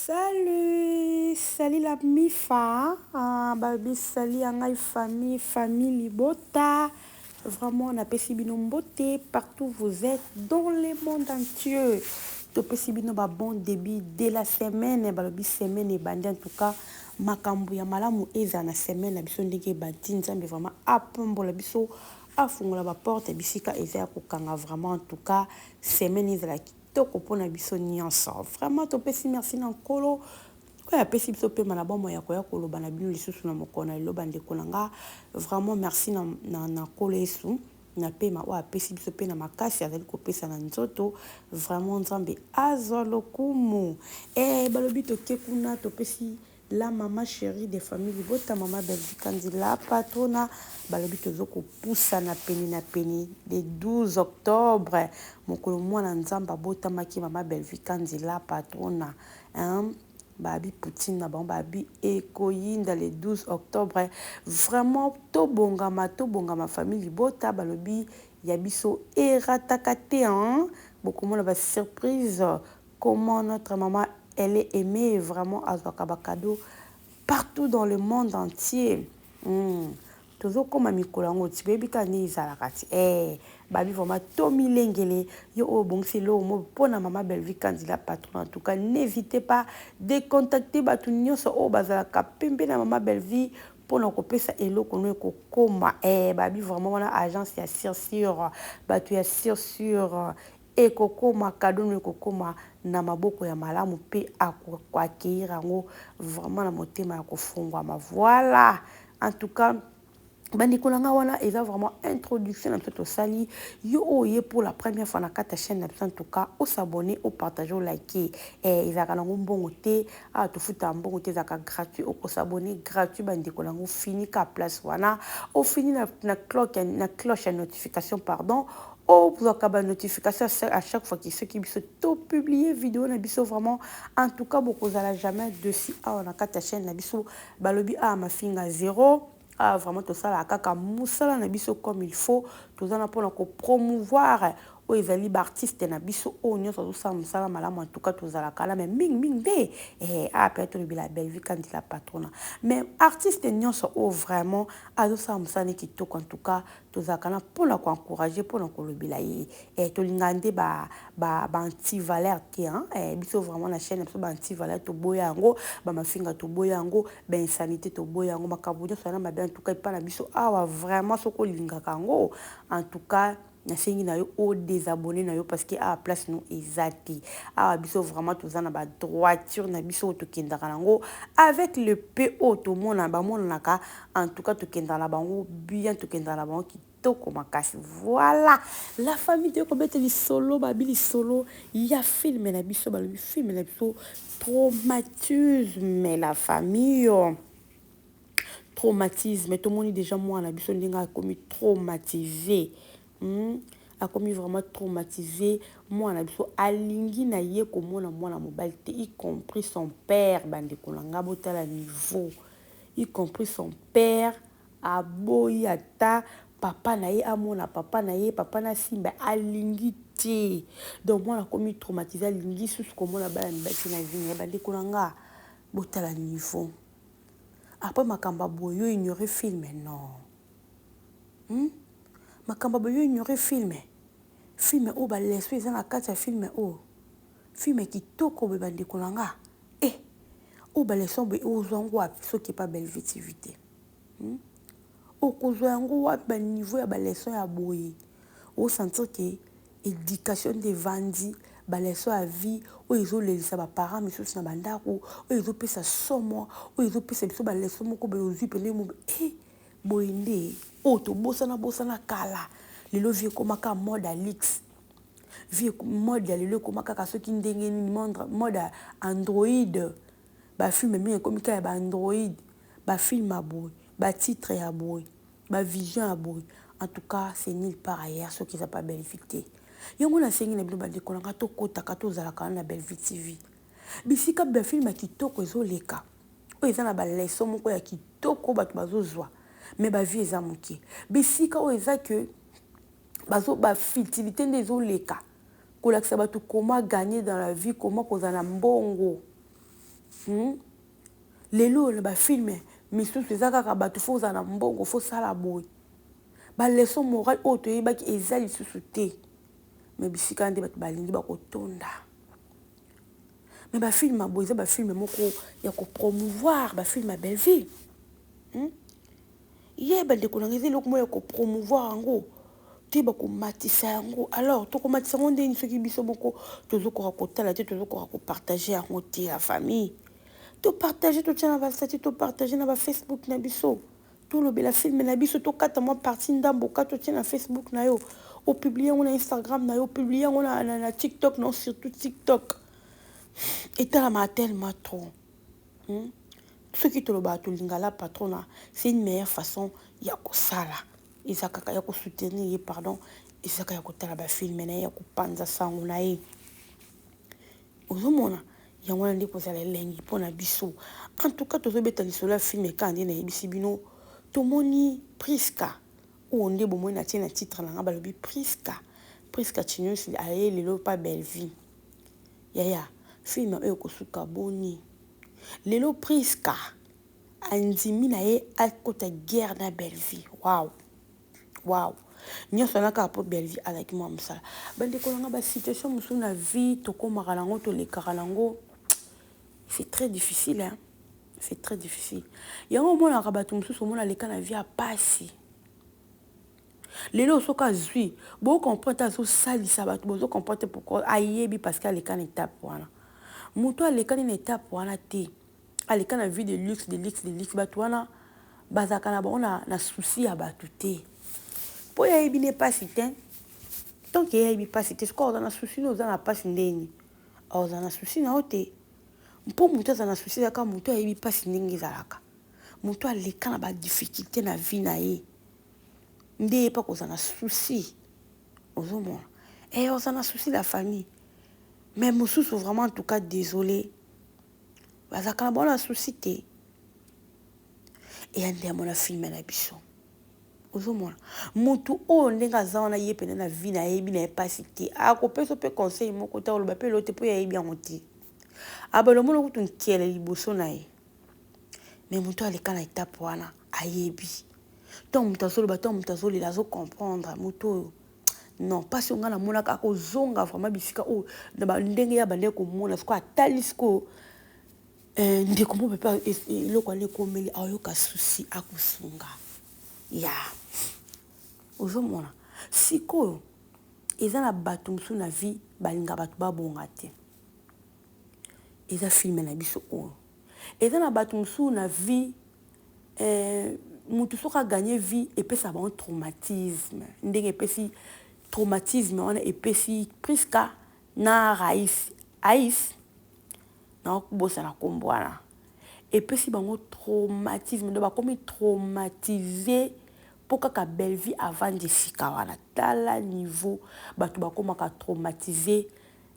Salut, salut la mifa, ah, babi salut ya ngai famille, famille libota. Vraiment napesi bino mbote partout vous êtes dans le monde entier. Topesi bino ba bon début de la semaine, balobi semaine ebandi en tout cas makambo ya malamu eza na semaine na biso ndenge ebandi. Nzambe vraiment apambola biso, afungola ba porte bisika eza ya kokanga. Vraiment en tout cas semaine ezala kitoko mpona biso nyonso. Vraiment topesi merci na Nkolo oyo apesi biso pema na bomoi ya koya koloba na bino lisusu na mokolo na lelo. Bandeko na nga, vraiment merci na Nkolo Yesu na pema oyo apesi biso mpe na makasi azali kopesa na nzoto. Vraiment Nzambe azwa lokumu. E balobi toke kuna, topesi la mama chérie de famille libota, mama Belvi Kandi la patrona. Balobi tozo kopusana pene na pene le 12 octobre, mokolo mwana Nzambe abotamaki. Mama Belvi Kandi la patrona, hein? Babi poutine na bango, babi ekoyinda le 12 octobre. Vraiment tobongama, tobongama famille libota. Balobi ya biso erataka te, hein? Bokomona basurprise, comment notre maman elle est aimée. Vraiment azwaka bacadeau partout dans le monde entier. Tozokóma mikolo yango ti boyebi kaka ndenge ezalaka ti. Babi vraiment tomilengele. Yo oyo obongisi eloko mo mpona mama Belvi Kandi la patron, en tout cas n'hésitez pas de contacter bato nyonso oyo bazalaka pembe na mama Belvi mpona kopesa eloko no ekokóma. Babi vraiment wana agence ya sur sur, bato ya sur sur, ekokóma cadeau no, ekokóma na maboko ya malamu mpe akoaccueillir yango vraiment na motema ya kofungwama. Voilà, en tout cas bandeko na nga, wana eza vraiment introduction na biso tosali. Yo oyo ye pour la première fois na kati ya chaîne na biso, en tout cas os'abonner, opartager, olike. Ezalaka nango mbongo te awa, tofutaka mbongo te, ezalaka gratuit. Okos'abonner gratuit, bandeko nango, fini ka place wana, ofini na cloche ya notification, pardon, ozwaka banotification à chaque fois que soki biso topublier vidéo na biso. Vraiment en tout cas bokozala jamais déçus awa na kati ya chaîne na biso. Balobi awa mafinga zéro. Ah, vraiment tosalaka kaka mosala na biso comme il faut. Toza na mpona kopromouvoir oyo ezali baartiste na biso oyo nyonso azosala mosala malamu. En tout cas tozalaka la, mais mingimingi nde awa mpe tolobela Belvi Kandi la patrona. Mais artiste nyonso oyo vraiment azosala mosala ne kitoko, en tout cas tozalaka na mpona koencourager, mpona kolobela ye. Tolingaka nde baantivaleur te, hein? Biso vraiment na chaîne na biso, baantivaleur toboya yango, bamafinga toboya yango, bainsanité toboya yango, makambo nyonso wana mabe. En tout cas epai na biso awa, vraiment soki olingaka yango, en tout cas nasengi na yo odésabonner na yo, parce que awa place no eza te. Awa biso vraiment toza na badroiture na biso oyo tokendaka nango avec le p oyo tomona bamonanaka. En tout cas tokendaka na bango bien, tokendaka na bango kitoko makasi. Voilà la famille, toyei kobeta lisolo. Babi lisolo ya film na biso. Balobi film na biso Traumatisme, la famille. Traumatisme, tomoni déjà mwana biso ndenge akomi traumatisé, Akomi vraiment traumatisé. Mwana biso alingi na ye komona mwana mobali te, y compris son père. Bandeko na nga, botala niveau, y compris son père aboyi ata papa na ye amona papa na ye, papa na simba alingi te. Donc mwana akomi traumatisé, alingi susu komona bana mibali te na vie na ye. Bandeko na nga, botala niveau. Après makambo ya boye, yo ignore film? Non, Makambo ya boye, yo ignore film? Film oyo baleçon eza na kati ya film oyo, film kitoko boye. Bandeko na nga, oyo baleçon boye, ozwa yango wapi soki epa Belvi TV te? Okozwa yango wapi baniveau ya baleçon ya boye? Osentir que éducation nde evandi, baleçon ya vie oyo ezolelisa baparent misusu na bandako, oyo ezopesa somo, oyo ezopesa biso baleçon moko boye. Ozwi pene mo boye nde oyo tobosana bosana kala. Lelo vie ekóma mode ya luxe, vie mode ya lelo ekóma kaka soki ndenge nini, mode ya Android. Bafilm mingi ekómi kaka ya baandroid, bafilm ya boye, batitre ya boye, bavision ya boye. En tout cas c'est nulle part ailleurs soki eza pa Belvi te. Yango nasengi na bino, bandeko na nga, tokɔtaka, tozalaka wana na Belvi TV, bisika bafilm ya kitoko ezoleka, oyo eza na baleçon moko ya kitoko bato bazozwa, mais bavie eza moke. Bisika oyo eza ke bafutilité nde ezoleka, kolakisa bato comment gagner dans la vie, comment kozala na mbongo. Lelo na bafilm misusu eza kaka bato fo ozala na mbongo, fo osala boye. Baleçon morale oyo toyebaki eza lisusu te. Me bisika nde bato balingi bakotonda. Me bafilm ya boye eza bafilm moko ya kopromouvoir, bafilm ya Belleville, Ye bandeko na ngai, eza eloko moko ya kopromouvoir yango te, bakomatisa yango. Alors tokomatisa yango ndeni soki biso moko tozokoka kotala te, tozokoka kopartage yango te? Ya famille, topartage, totia na bastatuts, topartage na bafacebook na biso, tolobela film na biso, tokata mwa partie ndambo ka totia na Facebook na yo, opublie yango na Instagram na yo, opublie yango na TikTok na, surtout TikTok etalamaka tellement trop, Soki tolobaka tolinga la patrona, c'est une meilleure façon ya kosala, eza kaka ya kosoutenir ye, pardon, eza kaka ya kotala bafilm na ye, ya kopanza sango na ye. Ozomona yango wana nde kozala elengi mpona biso. En tout cas, tozobeta lisolo ya film kaka nde nayebisi bino. Tomoni Priska oyo nde bomoi na tie na titre na nga. Balobi Priska, Priska Chinios aye lelo pa Bellevie. Yaya, film oyo ekosuka boni? Lelo Priska andimi na ye akota guerre na Bellevie. Wow, wow! Nyonso wana kaka mpo Bellevie azalaki mwa mosala. Bandeko na nga, basituation mosusu na vie tokomaka nango, tolekaka nango, c'est très difficile, hein? C'est très difficile. Yango omonaka bato mosusu, omona aleka na vie ya pasi. Lelo soki azwi, bocomprendre te, azosalisa bato, bozocomprendre te pourquoi. Ayebi, parce que aleka na étape wana. Moto alekani na étape wana te, aleka na vie de luxe, de luxe, de luxe, bato wana bazalaka na bango na souci ya bato te, mpo ye ayebi ne mpasi te. Tant ye ayebi mpasi te, soki oza na souci na, oza na mpasi ndeni, ozala na souci na yo te. Mpo moto aza na souci ezalaka moto ayebi mpasi ndenge ezalaka, moto aleka na badifficulté na vie na ye nde ye mpe akozala na souci. Ozomona e oza na souci, la famille. Mais mosusu vraiment, en tout cas désolé, bazalaka na bango na souci te. Eya nde yamona film na biso. Ozomona motu oyo ndenge aza wana, ye pene na vie nayebi na ye mpasi te, akopesa mpe conseil moko te, oloba mpe elo te, mpo ye ayebi yango te. Abalomona kutu nkele liboso na ye. Mais moto aleka na étape wana ayebi. Ntango moto azoloba, ntango moto azolela, azocomprendre moto oyo. Non, mpasi oyo ngai namonaka, akozonga vraiment bisika oyo na bandenge ya bandenge komona. Sikoyo atali sikoyo ndeko moko mpe eloko wana ekomeli, aoyoka souci, akosunga ya. Ozomona sikoyo eza na bato mosusu na vie balinga bato babonga te. Eza film na biso oyo. Eza na bato mosusu na vie, motu soki aganye vie, epesaka bango traumatisme. Ndenge epesi traumatisme wana, epesi Priska na Rais ais, nakobosana nkombo wana, epesi bango traumatisme. Donc bakomi traumatisé mpo kaka Bellevie avandi esika wana. Tala niveau bato bakomaka traumatisé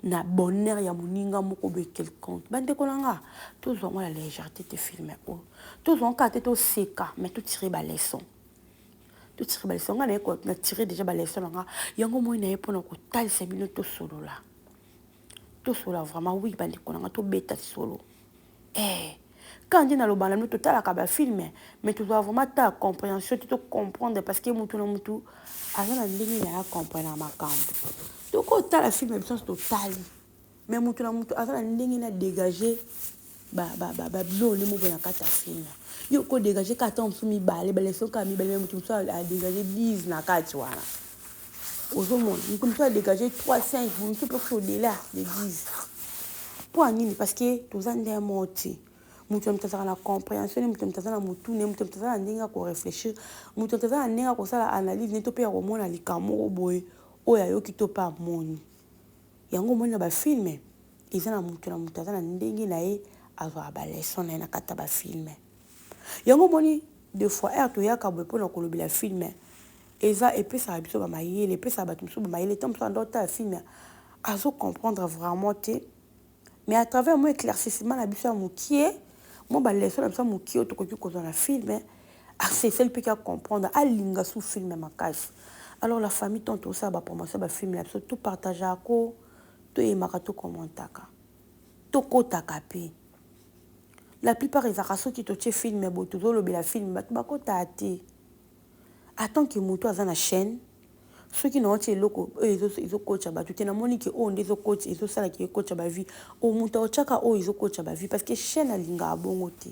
na bonheur ya moninga moko boye quelconque. Bandeko na nga, tozwa yango na légèreté te. Film oyo tozwa kaka te toseka, mais totire baleçon, totire baleçon. Nga naye na tire déjà baleçon na nga. Yango moi naye mpona kotalisa bino. Tosolola, tosolola vraiment. Oui, bandeko na nga, tobeta solo. Quand nde naloba na bino, totalaka bafilm, mais tozwa vraiment ta compréhension te, tocomprendre, parce que mutu na mutu aza na ndenge na ya comprendre na makambo. Tokotala film biso nyonso totali, mais mutu na mutu aza na ndenge na dégage babiloko nde moko na kati ya film. Yo kodégage kaka ntango mosusu mibale, baleçon kaka mibale, mais mutu mosusu adégage 10 na kati wana. Ozomona mutu mosusu adégage 3, 5, mosusu mpe au-delà de 10. Mpo ya nini? Parce que toza nde moko te. Moto na moto azalaka na compréhension ne, moto na moto aza na motu ne, moto na moto aza na ndenge ya koréfléchir, moto na moto aza na ndenge ya kosala analyse ne, to mpe ya komona likambo moko boye oyo ayoki to mpe amoni yango. Omoni na bafilm eza na moto na moto aza na ndenge na ye azwaka baleçon na ye na kati ya bafilm. Yango omoni, deux fois heure toyaka boye mpona kolobela film, eza epesaka biso bamayele, epesaka bato mosusu bamayele. Ntango mosusu anda otala film, azocomprendre vraiment te, mais à travers mwa éclaircissement na biso ya mokie, mwa baleçon na biso ya mokie oyo tokoki kozwa na film, aseseli mpe acomprendre, alinga su film makasi. Alors la famille, tant tosala bapromotion bafilm na biso, topartageaka ko, toyemaka, tocommentaka, tokɔtaka mpe. La plupart ezalaka soki totie film boye, tozolobela film, bato bakotaka te. En tant que moto aza na chaîne, soki naotia eloko oyo ezokotya bato te, namoni ke oyo nde ezokotya, ezosalaka ekotya bavues. Oyo moto aotiaka oyo ezokotya bavues, parce que chaîne alingaka bongo te,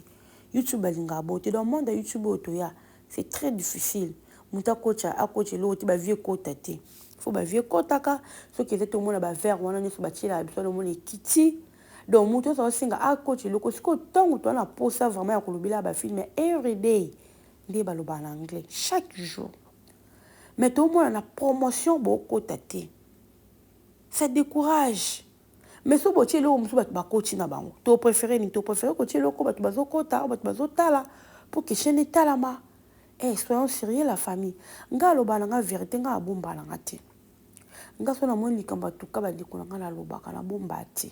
YouTube alingaka bongo te. Donc monde ya YouTube oyo toya, c'est très difficile. Moto akotya, akotya eloko te, bavues ekota te. Fo bavues ekotaka. Soki eza te, omona bavert wana nyonso batielaka biso wana, omona ekiti. Donc moto nyonso aosenga akotya eloko. Sikoyo ntango toza na posa vraiment ya kolobela bafilm everyday, nde balobaka na anglais chaque jour, mais tomona na promotion bokota te, ça décourage. Mais so botie eloko mosusu, bato bakoti na bango. Topréféré nini? Topréféré kotia eloko bato bazokota, bato bazotala, pour que chaîne etalama. Eh, soyons sérieux, la famille. Nga aloba na nga vérité, nga abomba na nga te. Nga so namoni likambo atuka, bandeko na nga, nalobaka, nabomba te,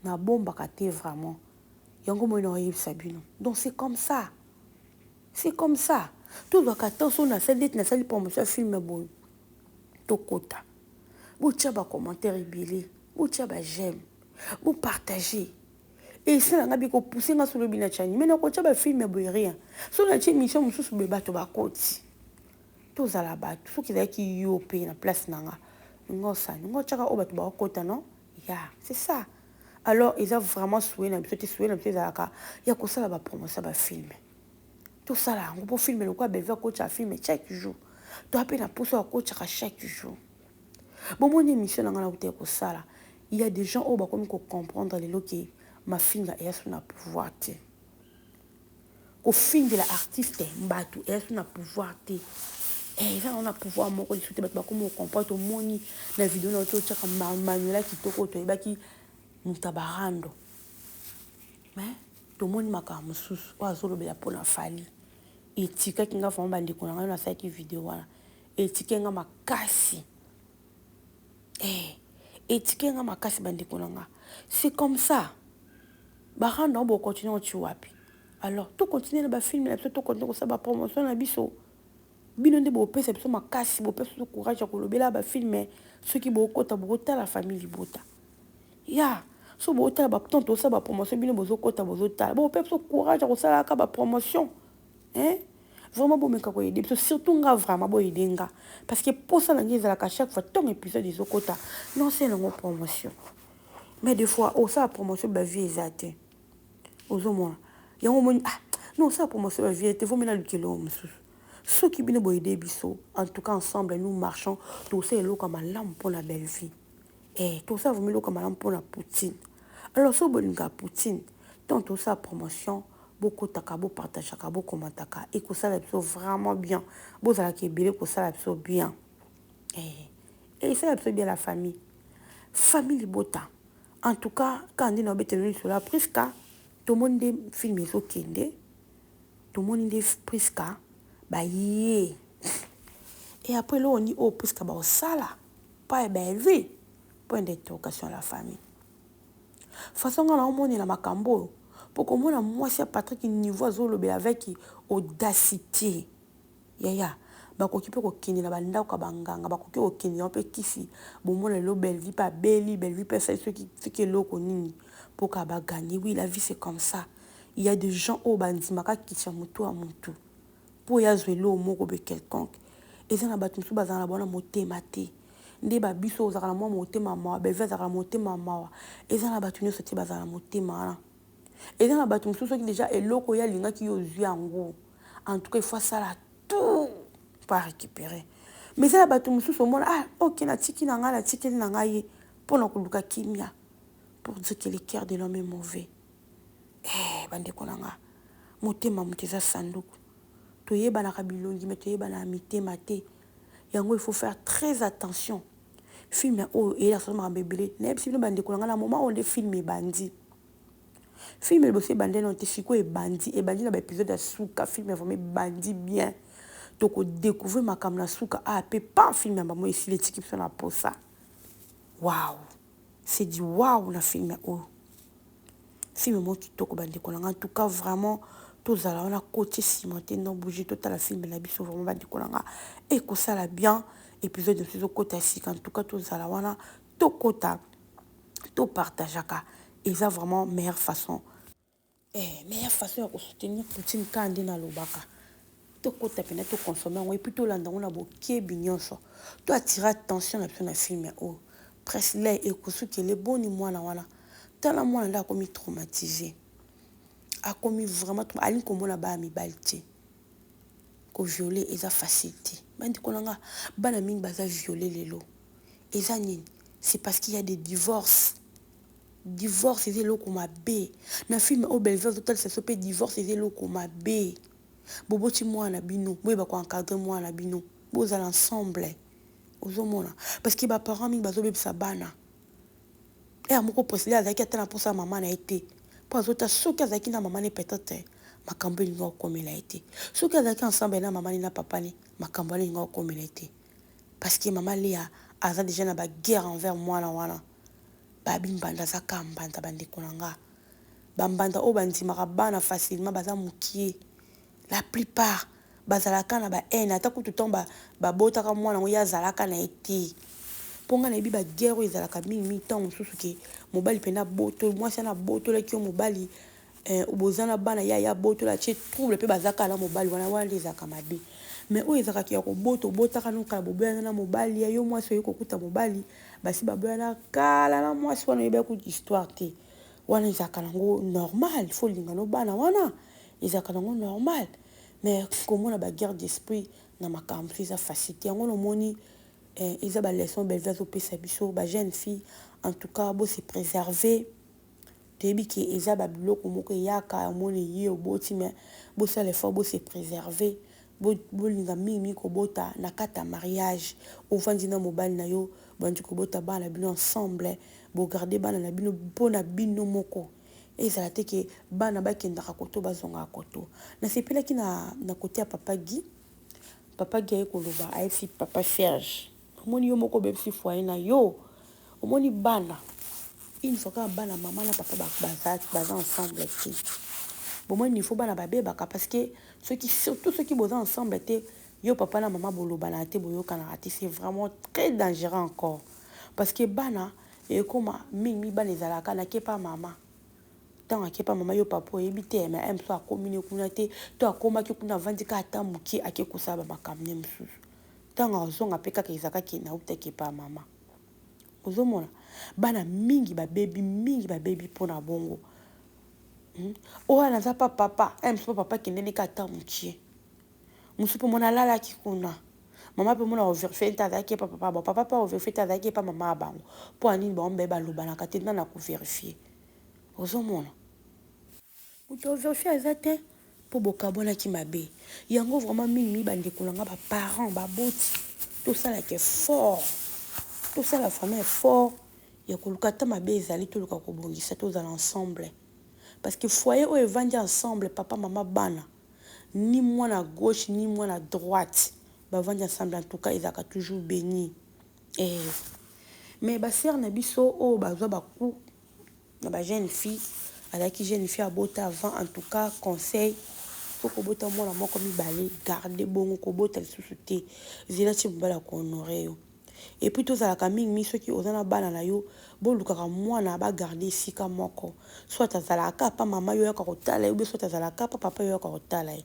nabombaka te vraiment. Yango moi na oyebisa bino. Donc c'est comme ça, c'est comme ça. Tozwaka temps. So nasali neti nasali promotion ya film boye, tokota, botia bacommentaire ebele, botia baj'aime, bopartage. Esalanga bi kopousse nga. So lobi na tiani, mais nakotia bafilm boye, rien. So natie émission mosusu boye, bato bakoti. Tozala bato. Soki ezalaki yo mpe na place na nga, nga osani nga otiaka oyo bato bakokota, non? Ya, c'est ça. Alors eza vraiment souhait na biso te. Souhait na biso ezalaka ya kosala bapromotion ya bafilm. Tosala yango mpo film lokola Belvi akotia film chaque jour, toa mpe na mposo akotiaka chaque jour. Bomoni émission na ngai nakuta kosala, il y a des gens oyo bakomi kocomprendre lelo ke mafinga eya so na pouvoir te. Kofingela artiste bato eya so na pouvoir te. Eza nango na pouvoir moko lisusu te. Bato bakomi kocomprendre. Tomoni na video na yo otiaka Manuela kitoko oyo toyebaki moto ya barando, mais tomoni makambo mosusu oyo azolobela mpona Fally. Etikaki nga vraiment, bandeko na ngai, nasalaki video wana, etiki nga makasi. Etiki nga makasi, bandeko na nga. C'est comme ça. Barando yango bokontinue oti wapi? Alors tokontinue na bafilm na biso, tokontinue kosala bapromotion na biso. Bino nde bopesa biso makasi, bopesa biso courage ya kolobela bafilm. Soki bokota, bokotala famille libota ya so, botala baton, tosala bapromotion, bino bozokota, bozotala, bopesa biso courage ya kosalaka bapromotion, hein? Vraiment, bomeka koaider biso, surtout nga. Vraiment, boaider nga, parce que posa na ngai ezalaka chaque fois ntongo épisode ezokota, nasala yango promotion. Mais des fois osala promotion, bavues eza te. Ozomona yango, omoni: ah non, osala promotion, bavues te, vomi naluka eloko mosusu. Soki bino boaider biso, en tout cas, ensemble nous marchons. Tosala eloko ya malamu mpona Bellevie, tosala vraiment eloko ya malamu mpona Poutine. Alors so bolingaka Poutine, ntango tosala promotion, bokotaka, bopartageaka, bokommentaka, ekosala biso vraiment bien. Bozalaka ebele, kosala biso bien, esala biso bien, la famille, famille libota. En tout cas, kaka nde na obetela lisolo ya Priska, tomoni nde film ezokende, tomoni nde Priska baye. Et après, eloko ni oyo Priska baosala pa ya Bellevue? Point d'interrogation. La famille, façon nga naomonela makambo oyo, mpo komona mwasi ya Patrik, niveau azolobela avec audacité, yaya, bakoki mpe kokende na bandako ya banganga, bakoki kokende yango mpe kisi. Bomona lelo Bellevie mpe abeli, Bellevie mpe asali soki eloko nini mpo kaka bagagner. Oui, la vie, c'est comme ça. Il y a des gens oyo bandimaka kiti ya motu ya motu mpo oyo azwa eloko moko be quelconque. Eza na bato mosusu bazala na bona motema te. Nde babiso ozalaka na mwa motema mawa, Bellevie azalaka na motema mawa. Eza na bato nyonso te bazala na motema wana. Eza na bato mosusu, soki déjà eloko oyo alingaki, yo ozwi yango, en tout cas il faut asala tout po récupérer. Mais eza na bato mosusu, omona: ah ok, natiki na ngai, natikeli na ngai ye mpona koluka kimia. Pour dire que le cœur de l'homme est mauvais. Bandeko na nga, motema moto eza sanduku. Toyebanaka bilongi, me toyebanaka mitema te. Yango il faut faire très attention. Film oyo eyelaka makambo ebele. Nayebisi bino, bandeko na ngai, na moment oyo nde film ebandi. Film liboso ebandi nano te, sikoyo ebandi, ebandi na baépisode ya suka. Film vraiment ebandi bien. Tokodécouvrir makambo na suka. A mpe pan film ya bango esili, etiki biso na posa. Wow, c'est du wow na film oyo. Film moko kitoko, bandeko na ngai. En tout cas, vraiment, tozala wana kotie nsima te, non bouge, totala film na biso. Vraiment, bandeko na nga, ekosala bien. Épisode mosusu ezokota sika. En tout cas, tozala wana, tokota, topartageaka, eza vraiment meilleure façon. Eh, meilleure façon ya kosoutenir Poutine kaka nde nalobaka. Tokota mpena toconsommer yango et puis tolanda yango na bokebi nyonso. To attirer attention na biso na film oyo. Presley ekosukela eboni mwana wana. Tala mwana nde akomi traumatisé. Akomi vraiment alingi komona bana mibali te. Kovioler eza facile te. Bandeko na nga, bana mingi baza violé lelo. Eza nini? C'est parce qu'il y a des divorces. Divorce eza eloko mabe. Na film oyo Bellevue azotalisa biso mpe divorce eza eloko mabe. Boboti mwana na bino, boyeba koencadrer mwana na bino, bozala ensemble. Ozomona, parce que baparent mingi bazobebisa bana. Eya moko Presley azalaki ata na mposa ya mama na ye te, mpo azota soki azalaki na mama ne, peut-être makambo elingi kokomela ye te. Soki azalaki ensemble na mama ne na papa ne, makambo wana elingi kokomela ye te, parce que mama Lea aza déjà na baguerre envers mwana wana. Babi mbanda aza ka mbanda. Bandeko na nga, bambanda oyo bandimaka bana facilement baza mokie. La plupart bazalaka na bahaine. Ata kutu ntango babotaka mwana yango, ye azalaka na ye te. Mpo ngai nayebi baguerre oyo ezalaka mingimingi, ntango mosusu ke mobali mpena boto mwasi wana abotolaki yo mobali, boza na bana, ye aya abotola, atie trouble mpe baza kaka na mobali wana. Wana nde ezalaka mabe. Mais oyo ezalaka ya kobota, obotaka no kala, boboyana na mobali ya yo mwasi, oye kokuta mobali basi baboyana kala na mwasi wana, oyebaki kutu histoire te. Wana ezalaka nango normal, faut olinga no bana wana, ezalaka nango normal. Mais komona baguerre d'esprit na makambo mosusu eza facile te. Yango nomoni eza baleçon Bellevue azopesa biso bajeune fille. En tout cas, bose préserver. Toyebi ke eza babiloko moko eyaka, omoni ye oboti, mais bosala effort, bose préserver. Bolinga mingimingi kobota na kati ya mariage. Ovandi na mobali na yo, bandi kobota bana na bino ensemble, bogarder bana na bino mpona bino moko. Ezala te ke bana bakendaka koto, bazongaka koto. Nasepelaki na kote ya papa Guy. Papa Guy aye koloba, ayebisi papa Serge: omoni, yo moko obebisi foyer na yo. Omoni bana, une fois kaka bana, mama na papa baza ensemble te, bomoni, il faut bana babebaka, parce que soki, surtout soki boza ensemble te, yo papa na mama bolobana te, boyokanaka te, c'est vraiment très dangereux encore, parce que bana ekóma mingi, bana ezalaka nakepa mama. Ntango akepa mama, yo papa oyebi te, mais mosusu akomi ne kuna te, to akomaki kuna, avandi kaka ata moke, ake kosala bamakambo ne mosusu. Ntango azonga mpe kaka ezalaka nautaki epa mama. Ozomona bana mingi babebi, mingi babebi mpona bongo. Oyo naza pa papa mosusu, papa akendeni kaka ata mokie mosusu, mpo mona alalaki kuna. Mama mpe mona ovérifier te azalaki epa papa. Bon, papa mpe ovérifier te azalaki epa mama ya bango. Mpo anini? Bango mbe balobanaka te. Nana kovérifier, ozomona moto ovérifier aza te, mpo bokabwanaki mabe. Yango vraiment mingimingi, bandeko na nga, baparent, baboti, tosalaka effort, tosala vraiment effort ya koluka ata mabe ezali, toluka kobongisa, tozala ensemble, parce que foyer oyo evandi ensemble, papa, mama, bana, ni mwana gauche ni mwana droite, bavandi ensemble, en tout cas ezalaka toujours béni. Mais basœur na biso oyo bazwa bacoup na bajeune fille, azalaki jeune fille abota avant, en tout cas conseil: faut kobota mwana moko, mibale, garde bongo, kobota lisusu te. Zela ti mobali akohonorer yo. Et puis tozalaka mingimingi, soki oza na bana na yo, bolukaka mwana bagarder esika moko, soit azalaka pa mama, yo oyaka kotala ye, obe soit azalaka pa papa, yo oyaka kotala ye.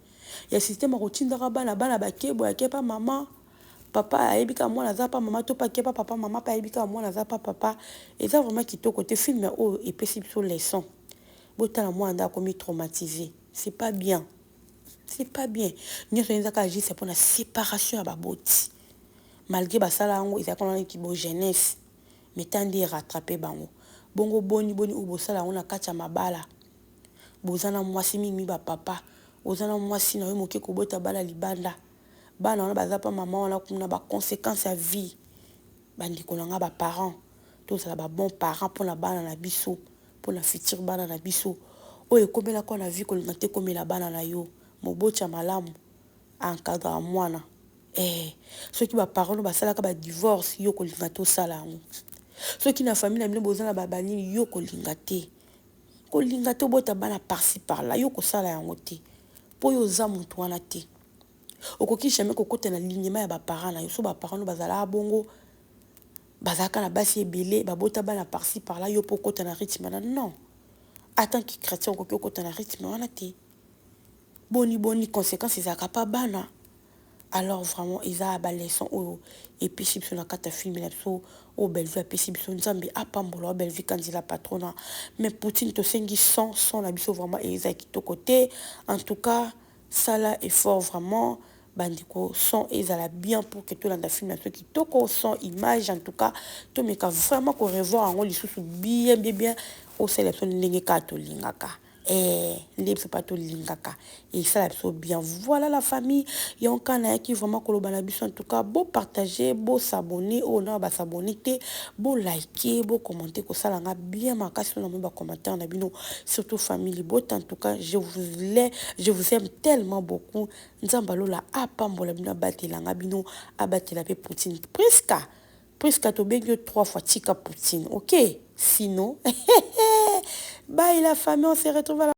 Ya système akotindaka bana, bana bakeboya, ake pa mama, papa ayebi kaka mwana aza pa mama, to pa ake pa papa, mama mpe ayebi kaka mwana aza pa papa. Eza vraiment kitoko te. Film oyo epesi biso leçon. Botala mwana nde akomi traumatisé. C'est pas bien, c'est pas bien. Nyonso eza kaka juste mpona séparation ya baboti. Malgré basala yango, ezalaka wana bo jeunesse, mais ta nde erattraper bango bongo. Boni boni oyo bosala yango na kati ya mabala, boza na mwasi, mingi bapapa, oza na mwasi na yo moke, kobota bana libanda, bana wana baza pa mama wana kuna, baconséquence ya vie. Bandeko na nga, baparent, tozala babon parent mpona bana na biso, mpona futur bana na biso. Oyo ekomelaka na vie, kolinga te ekomela bana na yo. Moboti ya malamu encadrer mwana. Soki baparent no basalaka badivorce, yo kolinga te osala yango. Soki na famille na bino boza na babanini, yo kolinga te, kolinga te obota bana par-ci par-là, yo kosala yango te, mpo oyo oza motu wana te. Okoki jamais kokota na lignée ya baparent na yo. So baparent no bazalaka bongo, bazalaka na basi ebele, babota bana par-ci par-là, yo mpo okota na rythme wana, non. En tant que chrétien, okoki okota na rythme wana te. Boni boni conséquence ezalaka pa bana. Alors vraiment, eza baleçon oyo epesi biso na kati ya film na biso oyo Bellevue apesi biso. Nzambe apambola wa Bellevue Kanzela patrona. Mais Poutine, tosengi son, son na biso vraiment eza kitoko te. En tout cas, sala effort vraiment, bandeko, son ezala bien pour que tolanda film na biso kitoko, son, image. En tout cas, tomeka vraiment korevoir yango lisusu bien bien bien, osala biso ndenge kaka tolingaka. Nde biso mpa tolingaka, esala biso bien. Voilà la famille, yango kaka nayaki vraiment koloba na biso. En tout cas, bopartage, bos'abonner oyo na bas'abonner te, bolike, bocommenter, kosala nga bien makasi na moi bacommentaire na bino, surtout famille libota. En tout cas, je vous aime tellement beaucoup. Nzambe alola apambola bino, abatelanga bino, abatela mpe Poutine. Priska, Priska, tobengi yo trois fois, tika Poutine, ok? Sinon, bye la famille, on se retrouve à la